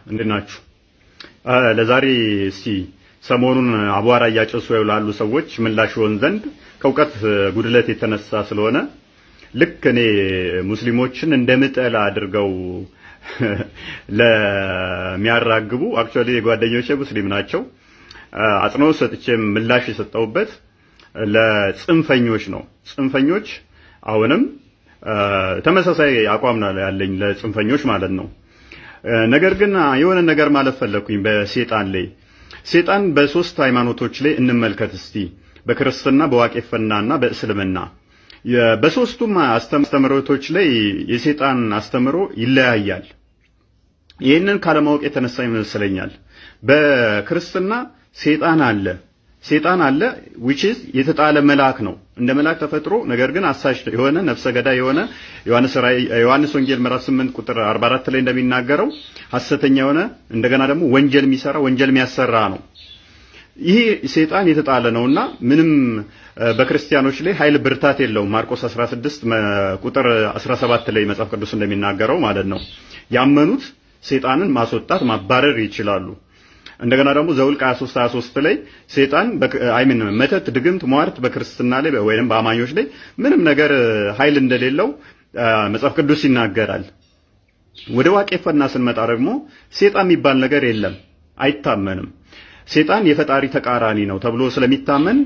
እንዴት ናችሁ? ለዛሬ እስቲ ሰሞኑን አቧራ እያጨሱ ላሉ ሰዎች ምላሽ ይሆን ዘንድ ከእውቀት ጉድለት የተነሳ ስለሆነ ልክ እኔ ሙስሊሞችን እንደምጠላ አድርገው ለሚያራግቡ፣ actually ጓደኞቼ ሙስሊም ናቸው። አጽንኦት ሰጥቼ ምላሽ የሰጠሁበት ለጽንፈኞች ነው። ጽንፈኞች አሁንም ተመሳሳይ አቋም ነው ያለኝ ለጽንፈኞች ማለት ነው። ነገር ግን የሆነ ነገር ማለት ፈለግኩኝ በሴጣን ላይ። ሴጣን በሶስት ሃይማኖቶች ላይ እንመልከት እስቲ፣ በክርስትና፣ በዋቄፈናና በእስልምና። በሶስቱም አስተምህሮቶች ላይ የሴጣን አስተምህሮ ይለያያል። ይህንን ካለማወቅ የተነሳ ይመስለኛል። በክርስትና ሴጣን አለ፣ ሴጣን አለ፣ which is የተጣለ መልአክ ነው። እንደ መልአክ ተፈጥሮ ነገር ግን አሳች የሆነ፣ ነፍሰ ገዳይ የሆነ፣ ዮሐንስ ወንጌል ምዕራፍ 8 ቁጥር 44 ላይ እንደሚናገረው ሐሰተኛ የሆነ፣ እንደገና ደግሞ ወንጀል የሚሰራ፣ ወንጀል የሚያሰራ ነው። ይህ ሴጣን የተጣለ ነውና ምንም በክርስቲያኖች ላይ ኃይል ብርታት የለውም። ማርቆስ 16 ቁጥር 17 ላይ መጽሐፍ ቅዱስ እንደሚናገረው ማለት ነው። ያመኑት ሴጣንን ማስወጣት ማባረር ይችላሉ። እንደገና ደግሞ ዘኁልቅ 23 23 ላይ ሴጣን፣ I mean መተት፣ ድግምት፣ ሟርት በክርስትና ላይ ወይንም በአማኞች ላይ ምንም ነገር ኃይል እንደሌለው መጽሐፍ ቅዱስ ይናገራል። ወደ ዋቄፈና ስንመጣ ደግሞ ሴጣን የሚባል ነገር የለም፣ አይታመንም። ሴጣን የፈጣሪ ተቃራኒ ነው ተብሎ ስለሚታመን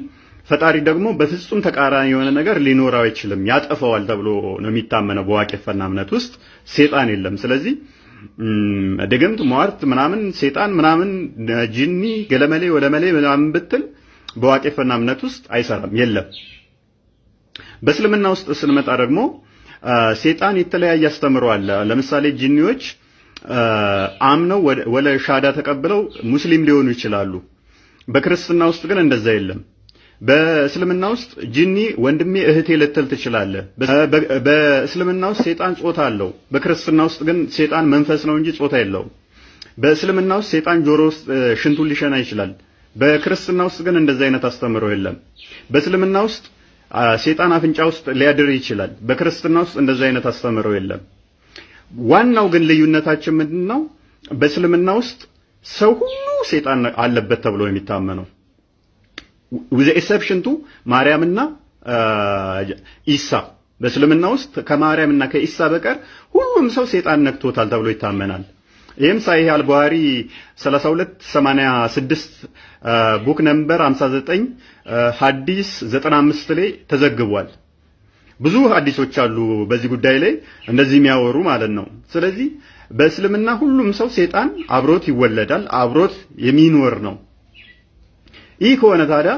ፈጣሪ ደግሞ በፍጹም ተቃራኒ የሆነ ነገር ሊኖረው አይችልም፣ ያጠፈዋል ተብሎ ነው የሚታመነው። በዋቄፈና እምነት ውስጥ ሴጣን የለም። ስለዚህ ድግምት፣ ሟርት ምናምን፣ ሴጣን ምናምን፣ ጂኒ፣ ገለመሌ ወለመሌ ምናምን ብትል በዋቄፈና እምነት ውስጥ አይሰራም፣ የለም። በእስልምና ውስጥ ስንመጣ ደግሞ ሴጣን የተለያየ አስተምህሮ አለ። ለምሳሌ ጂኒዎች አምነው ወለ ሻሃዳ ተቀብለው ሙስሊም ሊሆኑ ይችላሉ። በክርስትና ውስጥ ግን እንደዛ የለም። በእስልምና ውስጥ ጂኒ ወንድሜ እህቴ ልትል ትችላለህ። በእስልምና ውስጥ ሴጣን ጾታ አለው። በክርስትና ውስጥ ግን ሴጣን መንፈስ ነው እንጂ ጾታ የለውም። በእስልምና ውስጥ ሴጣን ጆሮ ውስጥ ሽንቱን ሊሸና ይችላል። በክርስትና ውስጥ ግን እንደዛ አይነት አስተምህሮ የለም። በእስልምና ውስጥ ሴጣን አፍንጫ ውስጥ ሊያድር ይችላል። በክርስትና ውስጥ እንደዛ አይነት አስተምህሮ የለም። ዋናው ግን ልዩነታችን ምንድን ነው? በእስልምና ውስጥ ሰው ሁሉ ሴጣን አለበት ተብሎ የሚታመነው with the exception to ማርያምና ኢሳ። በእስልምና ውስጥ ከማርያምና ከኢሳ በቀር ሁሉም ሰው ሴጣን ነክቶታል ተብሎ ይታመናል። ይህም ሳሂህ አልቡሃሪ 3286 book number 59 ሐዲስ 95 ላይ ተዘግቧል። ብዙ ሐዲሶች አሉ በዚህ ጉዳይ ላይ እንደዚህ የሚያወሩ ማለት ነው። ስለዚህ በእስልምና ሁሉም ሰው ሴጣን አብሮት ይወለዳል፣ አብሮት የሚኖር ነው። ይህ ከሆነ ታዲያ